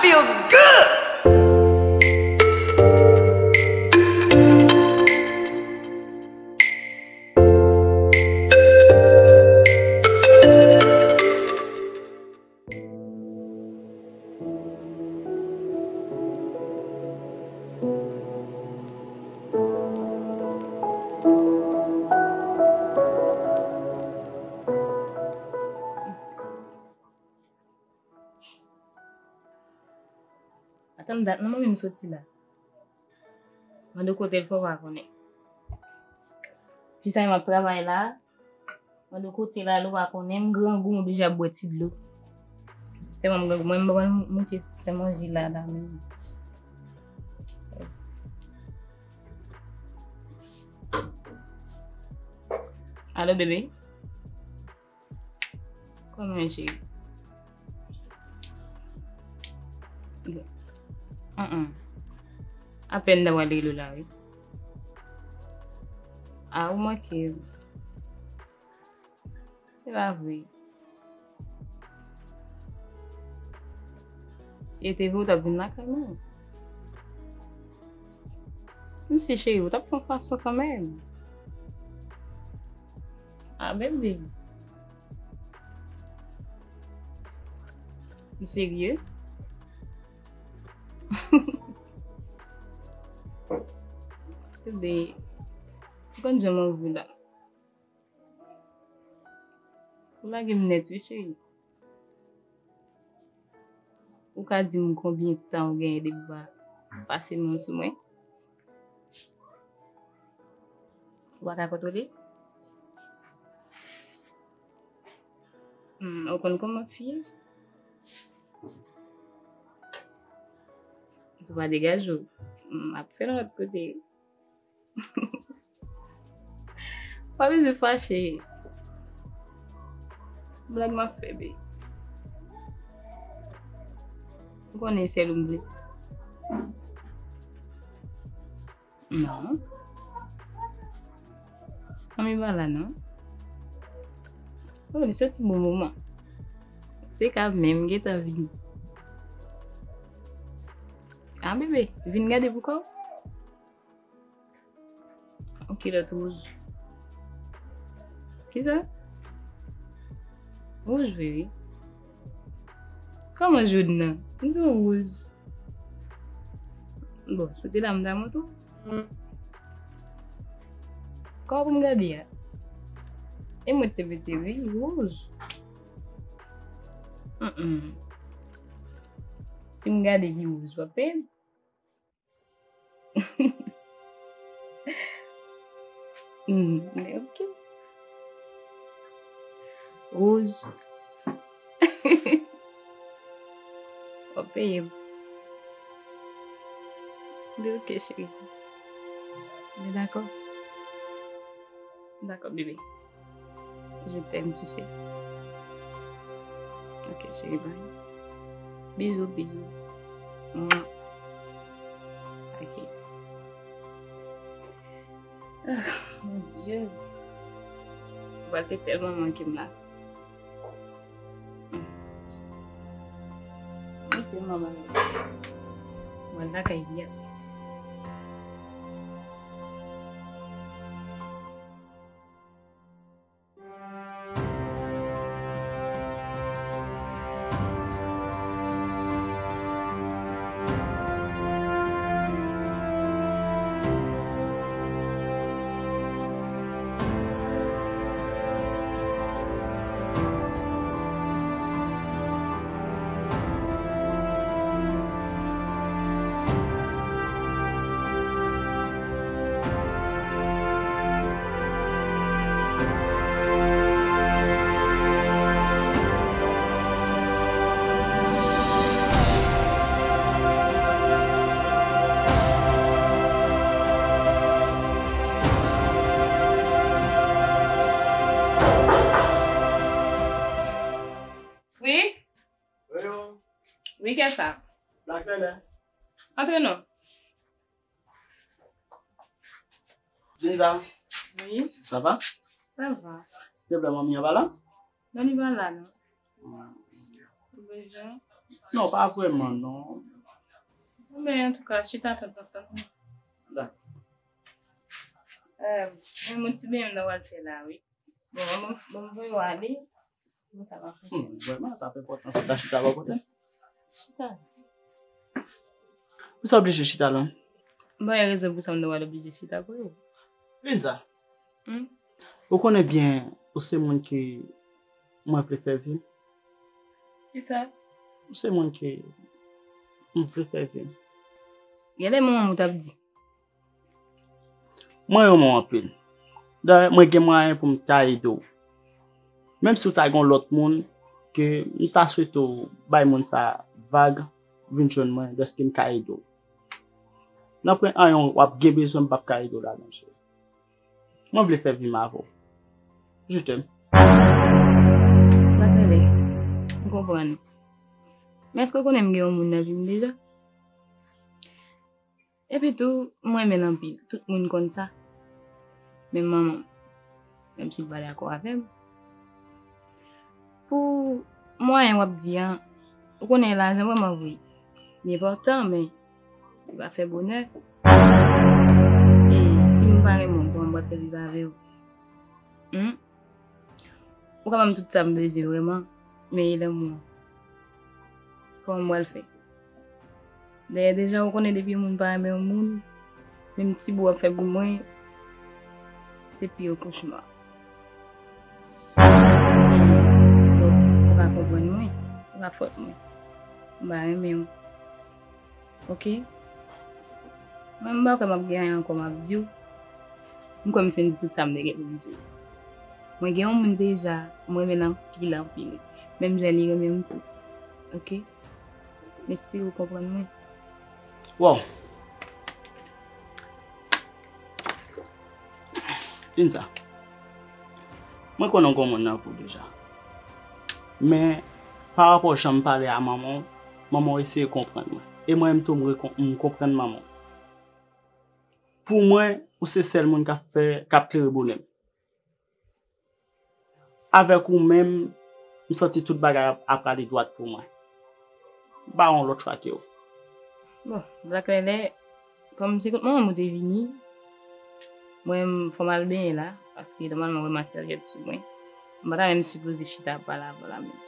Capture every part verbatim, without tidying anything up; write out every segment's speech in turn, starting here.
Feel good. Atann dat non, manmi m soti la. Mande w kote l fè w pa konnen. Fi sa m ap travay la. Mande w kote l ale w pa konnen. M grangou, m oblije ap bwè ti dlo. Tèlman m grangou, mwen m pa konn moute fè manje la, la menm. Alo, bebe? Kòman, cheri? An-an. Apèn m ta pral rele w la, wi. A, ou manke m. Se pa vre. Si se te vre, ou t ap vin lakay mwen. Menm si, cheri, ou t ap fè yon fason kanmenm. A, bebe. Ou serye? Bebe, ou konn jan m anvi w la. Ou lage m nèt, wi, cheri. Ou ka di m konbyen tan ou genyen depi w pa pase men w sou mwen? Ou pa ka kontwole? Hmm, ou konn kòman fi ye? Si w pa degaje w, m ap fè l yon lòt kote. Pa bezwen fache. Blag m ap fè, be. Ou konnen sèl ou m vle. Non. Manmi pa la, non. Oh, li soti bon moman. Se ka menm gentan vini. A, bebe, vin gade pou kò w. Yon kilòt wouj. Kisa? Wouj vre, wi. Kòman jòn nan? M di w wouj. Bon, si w te la, m ta montre w. Kòman pou m gade a? E mwen te mete, wi, wouj. Mm-mm. Si m gade ki wouj, w ap peye m. Hmm, men ok. Wouj. W ap peye m. Men ok, cheri. Men dakò. Dakò, bebe. Je t'aime, tu sais. Ok, chérie, bye. Bisous, bisous. Mouah. Ok. Ah, mon Dieu. Ou pral te tèlman manke m la. Li tèlman manke m. Mwen lakay li a. Wi? Wi, kiyès sa? Black Nene. Antre non. Denza. Wi. Sa va? Sa va. Silvouplè, manmi an pa la? Non, li pa la, non. Hmm. Ou bezwen? Non, pa vrèman, non. Men antouka, chita tann, tann, tann. Dakò. Euh, men mwen ti benyen m nan pral fè la, wi. Bon, bon, bon, m voye w ale. Bon, sa va fè. Hmm, vrèman, sa pa enpòtan, sa ta chita bò kote. Chita. Ou sa oblije chita la? M pa wè rezon pou sa m ta pral oblije chita pou ou. Linza, hmm? Ou konnen byen, ou se moun ke mwen vle fè vi m. Kisa? Ou se moun ke m vle fè vi m. Genlè manman m ou t ap di. Mwen renmen w anpil. Dayè, mwen gen mwayen pou m ta ede w. Menm si w ta gen yon lòt moun, ke m ta swete w bay moun sa vag, vin jwenn mwen, dèske m ka ede w. Nan pwen anyen w ap gen bezwen, m p ap ka ede w ladan, cheri. Mwen vle fè vi m avè w. Je t'aime. Bakrele, m konprann. Men èske w konnen m gen yon moun nan vi m deja? Epi tou, m renmen l anpil. Tout moun konn sa. Menm manman m. Menm si l pa dakò avè m. Pou mwayen w ap di a, ou konnen lajan vrèman vre. Li enpòtan, men li pa fè bonè. E si m pa renmen w, kòman m pral fè viv avè w? Hmm? Ou ka ban m tout sa m bezwen vrèman, men e lanmou an. Kòman m pral fè? Dayè deja ou konnen depi yon moun pa renmen yon moun, menm ti bo w ap fè pou mwen, se pi yo kochma. E, donk, ou ka konprann mwen, se pa fòt mwen. M pa renmen w. Ok? Mwen, m pa kwè m ap gen anyen ankò m ap di w. M kwè m fin di tout sa m te gen pou m di w. Mwen gen yon moun deja, mwen renmen l anpil, anpil. Menm jan li renmen m tou. Ok? M espere w konprann mwen. Wow! Linza, mwen konnen w gen yon moun nan vi w deja. Men, pa rapò jan m pale a manman w, manman w eseye konprann mwen. E mwen menm tou, m rekon-, m konprann manman w. Pou mwen, ou se sèl moun k ap fè, k ap klere bonè m. Avèk ou menm, m santi tout bagay ap, ap prale dwat pou mwen. M pa yon lòt chwa ke w. Bon, Black Lele, kòm se kot manman m ou te vini, mwen, fò m al benyen la, paske nòmalman, ou wè m ak sèvyèt sou mwen. M pa ta menm sipoze chita ap pale avè w la menm.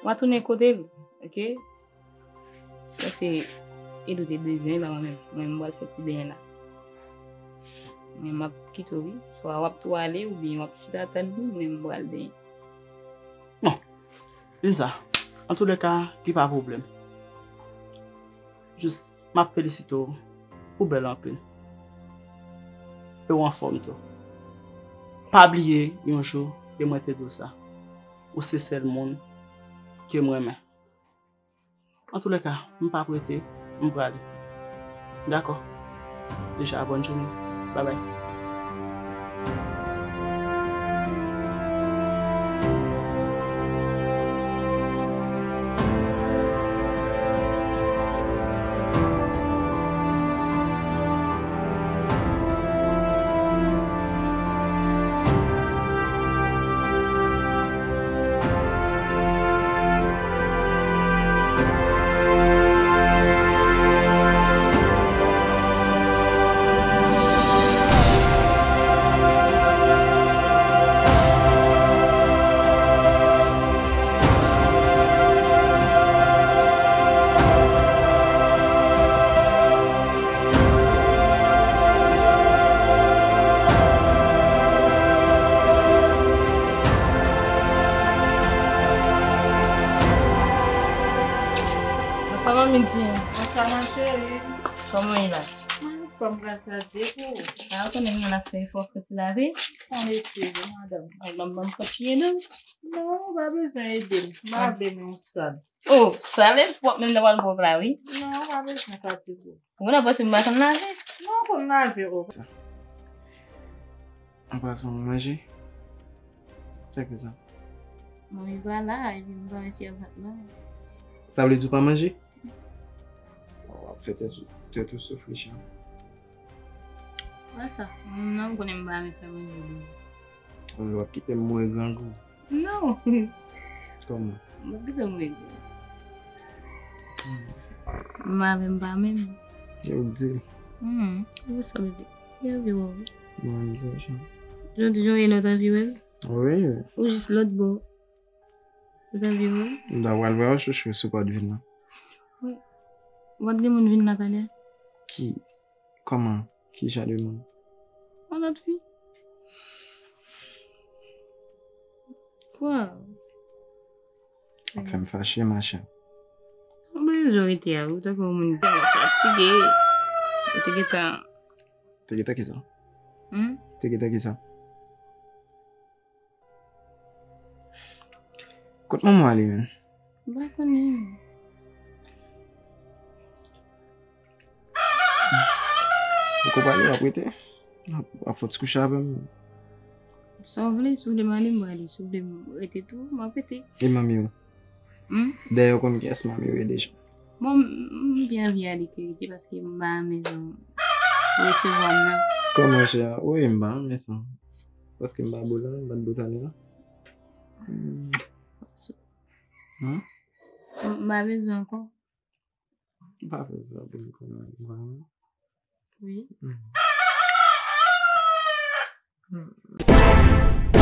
W a tounen kote l, ok? Sa se Edou te bezwen, pa mwen menm. Mwen, m pral fè ti benyen la. Mwen, m ap kite w, wi. Swa w ap tou ale, oubyen w ap chita tann li, mwen, m pral benyen. Non. Linza, antoulèka, gen pa pwoblèm. Jis, m ap felisite w. Ou bèl anpil. E w anfòm tou. Pa bliye, yon jou, e mwen te di w sa. Ou se sèl moun ke m renmen. Antoulèka, m p ap rete, m prale. Dakò. Deja, bòn jounen. Babay. Bonswa, manmi Jean. Bonswa, ma chérie. Kòman w ye la? Mwen anfòm, gras a Dye, pou ou? A, ou konnen m nan ap fè efò fè ti lave. Fon lesiv, wi, madanm. Ay, ban m, ban m fè ti ede w. Non, ou pa bezwen ede m. M lave men w sal. Oh, sal e pwòp, menm nan pral pwòp la, wi. Non, ou pa bezwen fatige w. Ou nan panse m pa konn lave? Non, ou konn lave, o. An pasan, ou manje? Sa k fè sa? Manmi pa la, epi m pa mèsi avèk non. Sa vle di w pa manje? W ap fè tèt ou, tèt ou soufri, chan. Wè sa, mwen menm nan, m konnen m pa renmen fè manje deja. Ou w ap kite m mouri grangou? Non. Kòman? M ap kite w mouri grangou. Mwen avè m pa menm. Yo di. Hmm, ou sa bebe. Yo di wè. Bon, di sa. Jodi jan ou ye la, w ta anvi wè l? Wi. Ou jis lòt bò. Ou ta anvi wè l? M ta pral wè w chouchou si w pa t vin la. Wi. W ap gen moun vin la talè? Ki? Kòman? Ki jan de moun? Yon lòt fi. Kwa? Ap fè m fache, machè. Ou bezwen rete a, ou tankou yon moun tèlman fatige. Ou te gentan. Te gentan kisa? Hmm? Te gentan kisa? Kot manman ale, menm? M pa konnen. Ou konn pale, w ap rete? W ap fè ti kouche avè m? Sa w vle, si w vle m ale, m prale. Si w vle m rete tou, m ap rete. E manmi w? Hmm? Dayè, ou konn kiyès manmi w ye deja? Bon, m, m byen anvi ale ke rete paske m pa renmen jan w resevwa m nan. Kòman, chè? Wi, m pa renmen sa. Paske m pa bo la, m pa t bo talè la. Hmm. Hmm? M pa bezwen ankò. M pa fè sa pou m konnen, m pa renmen. Wi. Hmm. Hmm.